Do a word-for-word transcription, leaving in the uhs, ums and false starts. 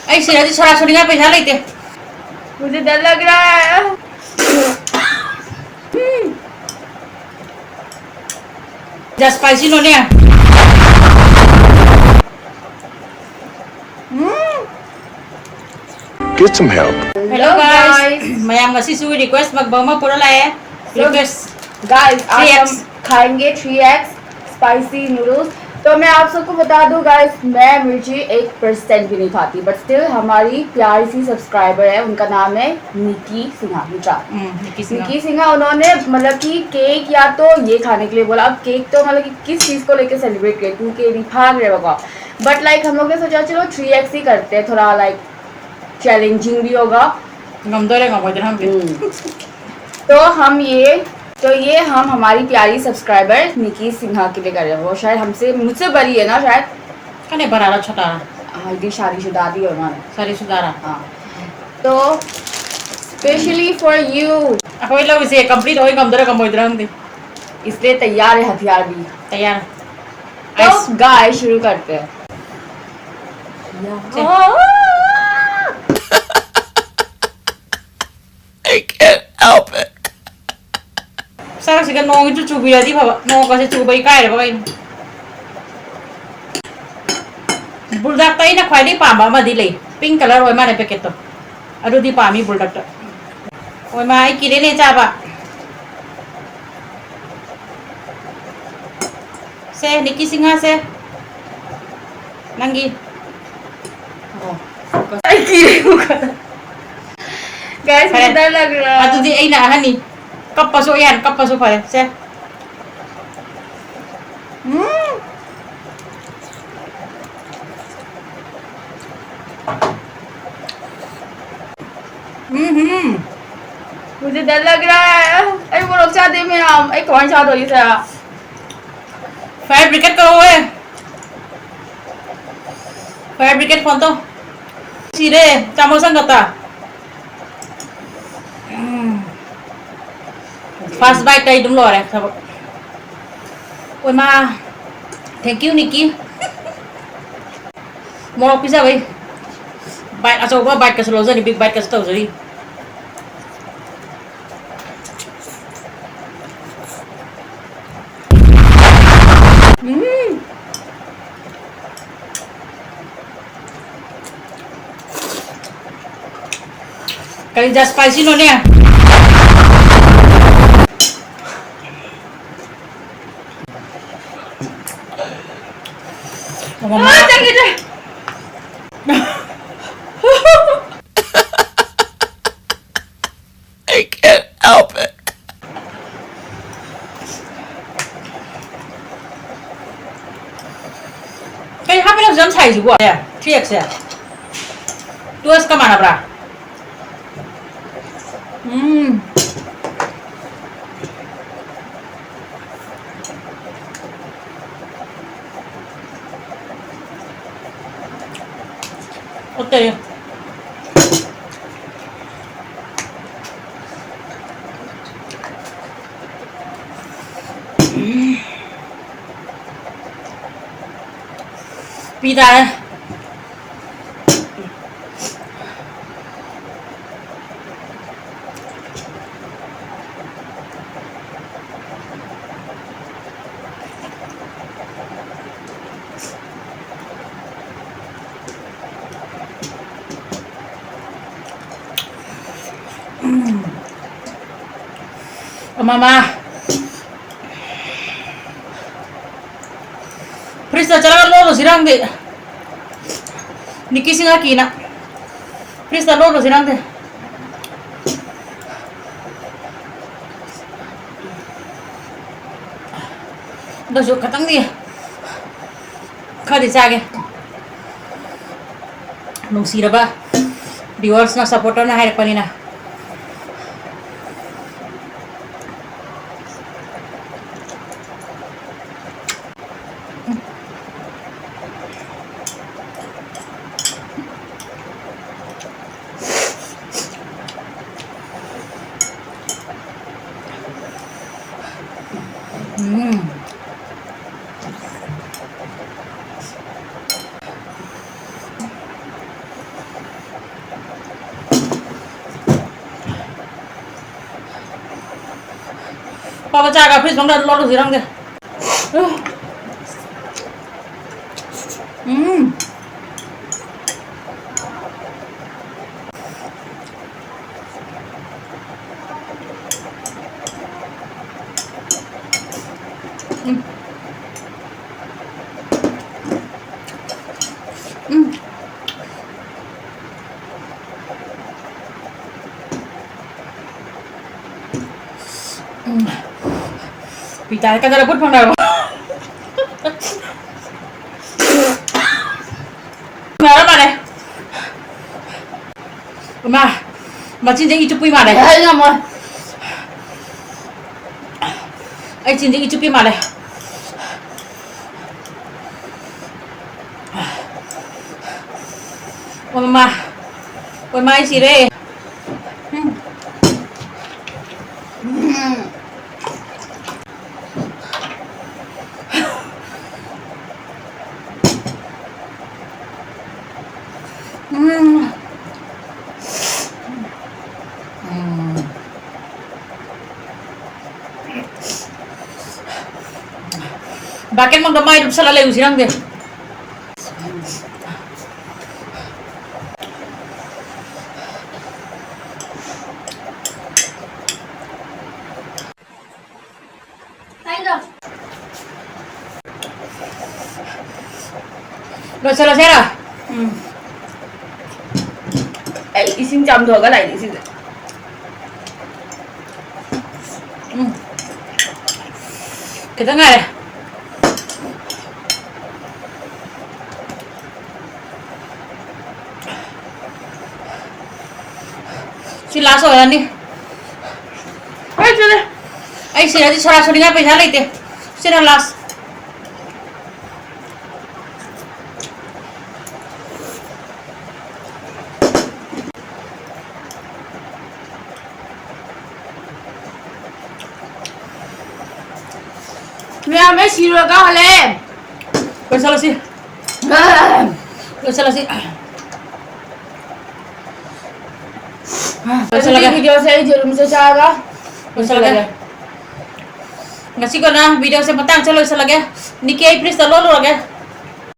ꯑꯩ ꯁꯤꯗꯗꯤ ꯁꯣꯔꯥ ꯁꯣꯔꯤꯉꯥꯏ ꯄꯩꯁꯥ ꯂꯩꯇꯦ꯫ मुझे डर लग रहा है। ꯖꯁꯄꯥꯏꯁꯤꯅꯣꯅꯦ꯫ Get some help. Hello, guys. Guys. ꯃꯌꯥꯝ ꯉꯁꯤꯁꯨ request mukbang ꯑꯃ ꯄꯨꯔ ꯂꯥꯛꯑꯦ꯫ So, request guys, आज हम खाएंगे three X spicy noodles। तो मैं आप सबको बता दूं guys, मैं मिर्ची एक percent भी नहीं खाती, but still हमारी प्यारी सी subscriber है, उनका नाम है निकी सिन्हा, निकी। हम्म, निकी सिन्हा। निकी सिन्हा, उन्होंने मतलब कि केक या तो ये खाने के लिए बोला। अब केक तो मतलब कि किस चीज़ को लेके सेलिब्रेट किए, टू के नहीं भाग रहे बाबा, बट लाइक हम लोग ने सोचा चलो थ्री एक्स ही करते हैं, थोड़ा लाइक चैलेंजिंग भी होगा। ꯉꯝꯗꯣꯏꯔꯥ ꯉꯝꯃꯣꯏꯗꯣꯏꯔꯥ ꯈꯪꯗꯦ꯫ हम्म। तो हम ये तो ये हम हमारी प्यारी सब्सक्राइबर निकी सिन्हा के लिए कर रहे हैं। वो शायद हमसे, मुझसे बड़ी है ना शायद। ꯀꯅꯥ ꯕꯔꯥꯔ ꯆꯣꯇꯥꯔ? हाँ, ये शादीशुदा भी है हमारा। शादीशुदा रा? हाँ। तो specially for you। ꯑꯩꯈꯣꯏ ꯂꯧꯔꯤꯁꯦ complete ꯑꯣꯏ ꯉꯝꯗꯣꯏꯔꯥ ꯉꯝꯃꯣꯏꯗꯣꯏꯔꯥ ꯈꯪꯗꯦ꯫ इसलिए तैयार है हथियार भी। तैयार। तो guys, शुरू करते हैं। ꯆꯦ꯫ I can't help it. ꯁꯔꯛꯁꯤꯒ ꯅꯣꯡꯁꯤꯁꯨ ꯆꯨꯕꯤꯔꯗꯤ ꯐꯕ, ꯅꯣꯡꯒꯁꯦ ꯆꯨꯕ ꯏꯀꯥꯏꯔꯕ ꯀꯩꯅꯣ꯫ ꯕꯨꯜꯗꯥꯛꯇ ꯑꯩꯅ ꯈ꯭ꯋꯥꯏꯗꯒꯤ ꯄꯥꯝꯕ ꯑꯃꯗꯤ ꯂꯩ, pink colour ꯑꯣꯏ ꯃꯥꯅꯦ packet ꯇꯣ, ꯑꯗꯨꯗꯤ ꯄꯥꯝꯃꯤ ꯕꯨꯜꯗꯥꯛꯇ꯫ ꯑꯣꯏ ꯃꯥ, ꯑꯩ ꯀꯤꯔꯦꯅꯦ ꯆꯥꯕ꯫ ꯁꯦ, ꯅꯤꯀꯤ ꯁꯤꯡꯍꯥꯁꯦ꯫ ꯅꯪꯒꯤ꯫ ꯑꯣ꯫ ꯑꯩ ꯀꯤꯔꯦ ꯑꯃꯨꯛꯀ꯫ Guys, ꯐꯔꯦ꯫ मुझे डर लग रहा है। ꯑꯗꯨꯗꯤ ꯑꯩꯅ ꯑꯍꯟꯅꯤ꯫ ꯀꯞꯄꯁꯨ ꯌꯥꯔꯦ, ꯀꯞꯄꯁꯨ ꯐꯔꯦ꯫ ꯁꯦ꯫ ꯎꯝ꯫ ꯎꯝ ꯍꯨꯝ꯫ मुझे डर लग रहा है। ꯑꯩ ꯃꯣꯔꯣꯛ ꯆꯥꯗꯦ ꯃꯌꯥꯝ꯫ ꯑꯩ ꯀꯃꯥꯏꯅ ꯆꯥꯗꯣꯏꯅꯣ ꯁꯦ? Fire brigade ꯀꯧꯋꯦ꯫ Fire brigade phone ꯇꯧ꯫ ꯁꯤꯔꯦ, ꯆꯥꯃꯣ ꯁꯪꯒꯠꯇ꯫ ꯎꯝ꯫ First bite ꯑꯩ ꯑꯗꯨꯝ ꯂꯣꯏꯔꯦ ꯊꯕꯛ꯫ ꯑꯣꯏꯃꯥ, thank you, ꯅꯤꯀꯤ꯫ ꯃꯣꯔꯣꯛ ꯄꯤꯖꯕꯩ꯫ Bite ꯑꯆꯧꯕ biteꯀꯁꯨ ꯂꯧꯖꯔꯤ, big biteꯀꯁꯨ ꯇꯧꯖꯔꯤ꯫ ꯎꯝ꯫ ꯀꯔꯤ ꯖꯥꯠ spicyꯅꯣꯅꯦ? ꯃꯃꯥ꯫ ꯑꯥ, ꯆꯪꯈꯤꯗ꯭ꯔꯦ꯫ I can't help it. ꯀꯩ ꯍꯥꯞꯄꯤꯅꯣ ꯍꯧꯖꯤꯛ ꯌꯥꯝ ꯁꯥꯏꯁꯤꯕꯣ? Three X ꯁꯦ꯫ Two X ꯀ ꯃꯥꯟꯅꯕ꯭ꯔꯥ? ꯎꯝ꯫ ꯄꯛꯇꯔꯦ꯫ ꯄꯤ ꯇꯥꯔꯦ꯫ ꯎꯝ꯫ ꯃꯃꯥ꯫ Fridgeꯇ ꯆꯠꯂꯒ ꯂꯣꯜꯂꯨꯁꯤꯔ ꯈꯪꯗꯦ꯫ ꯅꯤꯀꯤ ꯁꯤꯡ ꯀꯤꯅ꯫ Fridgeꯇ ꯂꯣꯜꯂꯨꯁꯤꯔ ꯈꯪꯗꯦ꯫ ꯑꯗꯨꯁꯨ ꯈꯇꯪꯗꯤ ꯈꯔꯗꯤ ꯆꯥꯒꯦ꯫ ꯅꯨꯡꯁꯤꯔꯕ viewersꯅ, supporterꯅ ꯍꯥꯏꯔꯛꯄꯅꯤꯅ꯫ ꯎꯝ꯫ ꯄꯥꯕ ꯆꯥꯒ ꯐ꯭ꯔꯤꯖ ꯃꯅꯨꯡꯗ ꯂꯣꯠꯂꯨꯁꯤꯔ ꯈꯪꯗꯦ꯫ ꯎꯝ꯫ ꯎꯝ꯫ ꯎꯝ꯫ ꯎꯝ꯫ ꯄꯤ ꯇꯥꯔꯦ, ꯀꯗꯔ ꯄꯣꯠ ꯐꯪꯅꯔꯕꯣ? ꯐꯪꯅꯔ ꯃꯥꯜꯂꯦ꯫ ꯏꯃꯥ, ꯃꯆꯤꯟꯁꯦ ꯏ ꯆꯨꯞꯄꯤ ꯃꯥꯜꯂꯦ꯫ ꯑꯩ ꯉꯝꯃꯣꯏ꯫ ꯑꯩ ꯆꯤꯟꯁꯦ ꯏ ꯆꯨꯞꯄꯤ ꯃꯥꯜꯂꯦ꯫ ꯑꯣ ꯃꯃꯥ, ꯑꯣ ꯃꯥ, ꯑꯩ ꯁꯤꯔꯦ꯫ ꯎꯝ꯫ ꯎꯝ꯫ ꯎꯝ꯫ ꯎꯝ꯫ ꯕꯥꯀꯦꯠ ꯃꯅꯨꯡꯗ ꯃꯥꯏ ꯂꯨꯞꯁꯜꯂ ꯂꯩꯔꯨꯁꯤꯔ ꯈꯪꯗꯦ꯫ ꯂꯣꯏꯁꯤꯜꯂꯁꯤꯔ? ꯎꯝ꯫ ꯑꯩ ꯏꯁꯤꯡ ꯆꯥꯝꯊꯣꯛꯑꯒ ꯂꯥꯛꯏꯅꯦ ꯁꯤꯁꯦ꯫ ꯎꯝ꯫ ꯈꯤꯇꯪ ꯉꯥꯏꯔꯦ꯫ ꯁꯤ ꯂꯥꯁ ꯑꯣꯏꯔꯅꯤ꯫ ꯍꯣꯏ, ꯆꯠꯂꯦ꯫ ꯑꯩ ꯁꯤꯔꯗꯤ ꯁꯣꯔꯥ ꯁꯣꯔꯤꯉꯥꯏ ꯄꯩꯁꯥ ꯂꯩꯇꯦ꯫ ꯁꯤꯅ ꯂꯥꯁ꯫ ꯃꯌꯥꯝ ꯑꯩ ꯁꯤꯔꯨꯔꯒ ꯍꯜꯂꯛꯑꯦ꯫ ꯂꯣꯏꯁꯜꯂꯁꯤ꯫ ꯂꯣꯏꯁꯜꯂꯁꯤ꯫ ꯑꯗꯨꯗꯤ ꯂꯣꯏꯁꯜꯂꯒꯦ꯫ ꯚꯤꯗꯤꯑꯣꯁꯦ ꯑꯩ ꯌꯦꯔꯨꯝꯁꯦ ꯆꯥꯔꯒ ꯂꯣꯏꯁꯜꯂꯒꯦ꯫ ꯂꯣꯏꯁꯜꯂꯒꯦ꯫ ꯉꯁꯤꯒꯤ ꯑꯣꯏꯅ videoꯁꯦ ꯃꯇꯥꯡꯁꯦ ꯂꯣꯏꯁꯤꯜꯂꯒꯦ꯫ ꯅꯤꯀꯤ, ꯑꯩ fridgeꯇ ꯂꯣꯜꯂꯨꯔꯒꯦ꯫